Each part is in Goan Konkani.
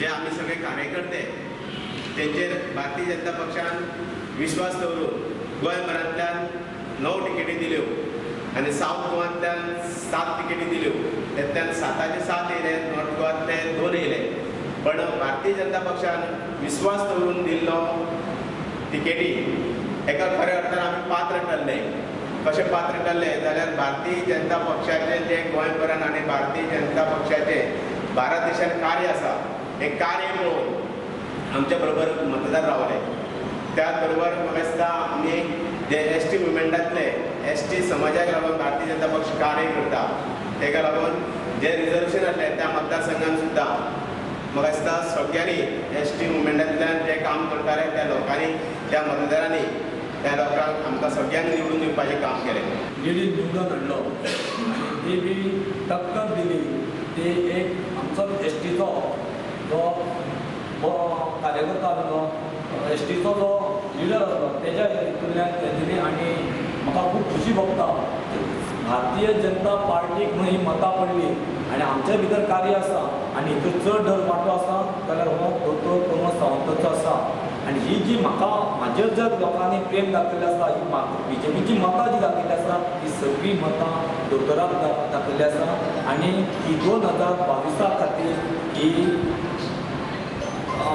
जे आमी सगळे कार्यकर्ते तेंचेर भारतीय जनता पक्षान विश्वास दवरून गोंयभरांतल्यान 9 तिकेटी दिल्यो आनी सावथ गोवांतल्यान 7 तिकेटी दिल्यो. तातूंतल्यान 7चे 7 येयले, नॉर्थ गोवांतले 2 येयले. पण भारतीय जनता पक्षान विश्वास दवरून दिल्लो तिकेटी एका खऱ्या अर्थान आमी पात्र ठरले. कशें पात्र ठरले जाल्यार भारतीय जनता पक्षाचें जें गोंयभरान आनी भारतीय जनता पक्षाचें भारत देशान कार्य आसा, हें कार्य पळोवन आमच्या बरोबर मतदार रावले. त्याच बरोबर म्हाका दिसता आमी जे एस टी मुवमेंटांतले एस टी समाजाक लागून भारतीय जनता पक्ष कार्य करता, तेका लागून जे रिजर्वेशन आसलें त्या मतदारसंघान सुद्दां म्हाका दिसता सगळ्यांनी एस टी मुवमेंटांतल्यान जे काम करताले त्या लोकांनी, त्या मतदारांनी त्या लोकांक आमकां सगळ्यांक निवडून दिवपाचें काम केलें. लिडीन निवडून हाडलो आनी ती बी टक्कर दिली ती एक आमचो एस टीचो जो कार्यकर्तो आसलो, एस टीचो जो लिडर आसलो, तेज्या हितूंतल्यान दिली. आनी म्हाका खूब खुशी भोगता, भारतीय जनता पार्टीक म्हणून ही मतां पडली आनी आमच्या भितर कार्य आसा आनी हितून चड जर वांटो आसा जाल्यार हो दोतोर प्रमोद सावंताचो आसा. आनी ही जी म्हाका म्हाजेर जर लोकांनी प्रेम दाखयल्लें आसा, ही बीजेपीची मतां जी दाखयल्ली आसा, ही सगळीं मतां दोतोराक दाखयल्ली आसा. आनी ही 2022 खातीर ही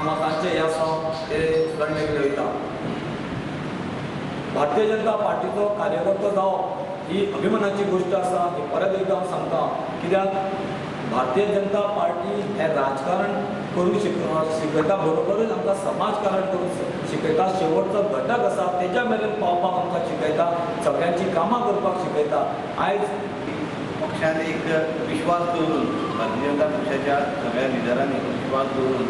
मतांचें हें आसा ते लढणे गेले वयता. भारतीय जनता पार्टीचो कार्यकर्तो जावप ही अभिमानाची गोश्ट आसा, ही परत एकदां हांव सांगता. कित्याक भारतीय जनता पार्टी हें राजकारण करूंक शिकयता, बरोबरूच आमकां समाजकारण करूंक शिकयता. शेवटचो घटक आसा तेज्या मेरेन पावपाक आमकां शिकयता, सगळ्यांची कामां करपाक शिकयता. आयज पक्षान एक विश्वास दवरून, भारतीय जनता पक्षाच्या सगळ्या लिडरांनी विश्वास दवरून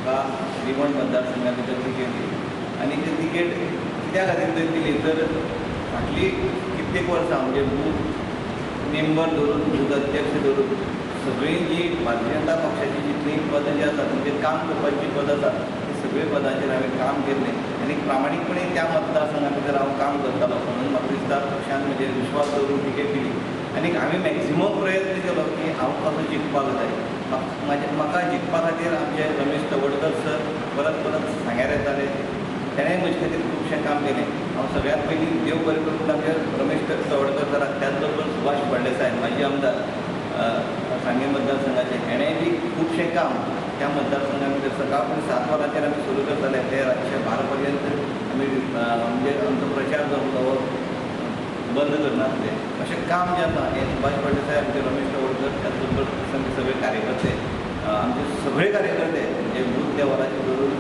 म्हाका रिवण मतदारसंघा भितर तिकेट दिली. आनी ती तिकेट कित्या खातीर तर दिली तर फाटलीं कित्येक वर्सां, म्हणजे बूथ मेंबर धरून, बूथ अध्यक्ष धरून सगळीं जी भारतीय जनता पक्षाची जितलीं पदां जीं आसात, म्हणजे काम करपाचीं पदां आसात, ती सगळीं पदांचेर हांवें काम केल्लें आनी प्रामाणीकपणे त्या मतदारसंघा भितर हांव काम करतालो. म्हणून म्हाका दिसता पक्षान म्हजेर विश्वास दवरून तिकेट दिली आनी हांवें मॅक्सिमम प्रयत्न केलो की हांव कसो जिखपाक जाय. म्हाका जिखपा खातीर आमचे रमेश तवडकर सर परत परत सांग्यार येताले. तेणें म्हजे खातीर खुबशें काम केलें. हांव सगळ्यांत पयलीं देव बरें करूं आमचे रमेश तवडकर सराक, त्याच बरोबर सुभाष फळदेसाय, माजी आमदार सांगें मतदारसंघाचे, हेणें बी खुबशें काम त्या मतदारसंघा भितर. सकाळ फुडें 7 वरांचेर आमी सुरू करताले ते रातचे 12 पर्यंत आमी, म्हणजे आमचो प्रचार जो आसलो हो बंद करनासले. अशें काम जें आसा हें सुभाष फळदेसाय, आमचे रमेश तवडकर, त्याच बरोबर सगळे कार्यकर्ते, आमचे सगळे कार्यकर्ते, म्हणजे बूथ लेवलाचेर धरून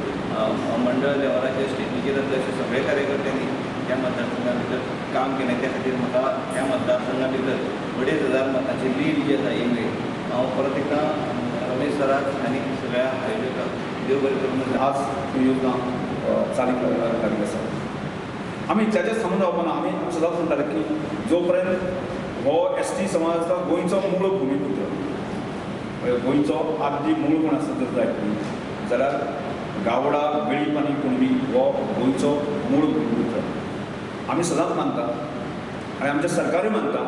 मंडळ लेवलाचेर, स्टेटीचेर आसले, अशे सगळे कार्यकर्त्यांनी त्या मतदारसंघा भितर काम केलें. त्या खातीर म्हाका त्या मतदारसंघा भितर 2500 मतांची लीड जी आसा ही मेळ्ळी. हांव परत एकदां रमेश सराक आनी सगळ्या आयोजकांक देव बरें करूं. आज ही योजना चालीक लागिल्ली आसा. आमी जाचेच थांबून रावपाना. आमी सदांच म्हणटाले की जो पर्यंत हो एस टी समाज आसा, गोंयचो मूळ भुमीपुत्र, गोंयचो आद्य मूळ कोण आसा जर जायत न्ही जाल्यार गावडा, वेळीप आनी कुणबी हो गोंयचो मूळ भुमीपुत्र आमी सदांच मानता आनी आमचें सरकारूय मानता.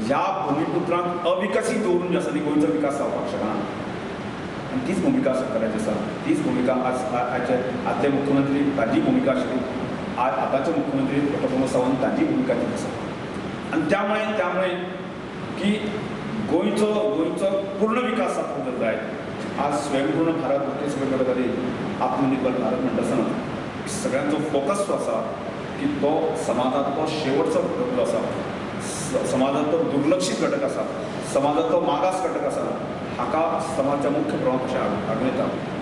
ह्या भुमीपुत्रांक अविकसीत दवरून जे आसा ती गोंयचो विकास जावपाक शकना आनी तीच भुमिका सरकाराची आसा. तीच भुमिका आज आयचे आदले मुख्यमंत्री तांची भुमिका आशिल्ली, आज आतांचे मुख्यमंत्री डॉक्टर प्रमोद सावंत तांची भुमिका तीच आसा. आनी त्यामुळे की गोंयचो गोंयचो पूर्ण विकास जावपाक जर जाय, आज स्वयंपूर्ण भारत हे सगळे गजाली, आत्मनिर्भर भारत म्हणटा आसतना सगळ्यांचो फोकस जो आसा की तो समाजांतलो शेवटचो घटक जो आसा, समाजांतलो दुर्लक्षीत घटक आसा, समाजांतलो मागास घटक आसा, हाका समाजाच्या मुख्य प्रवाहात कशें हाडूं येता.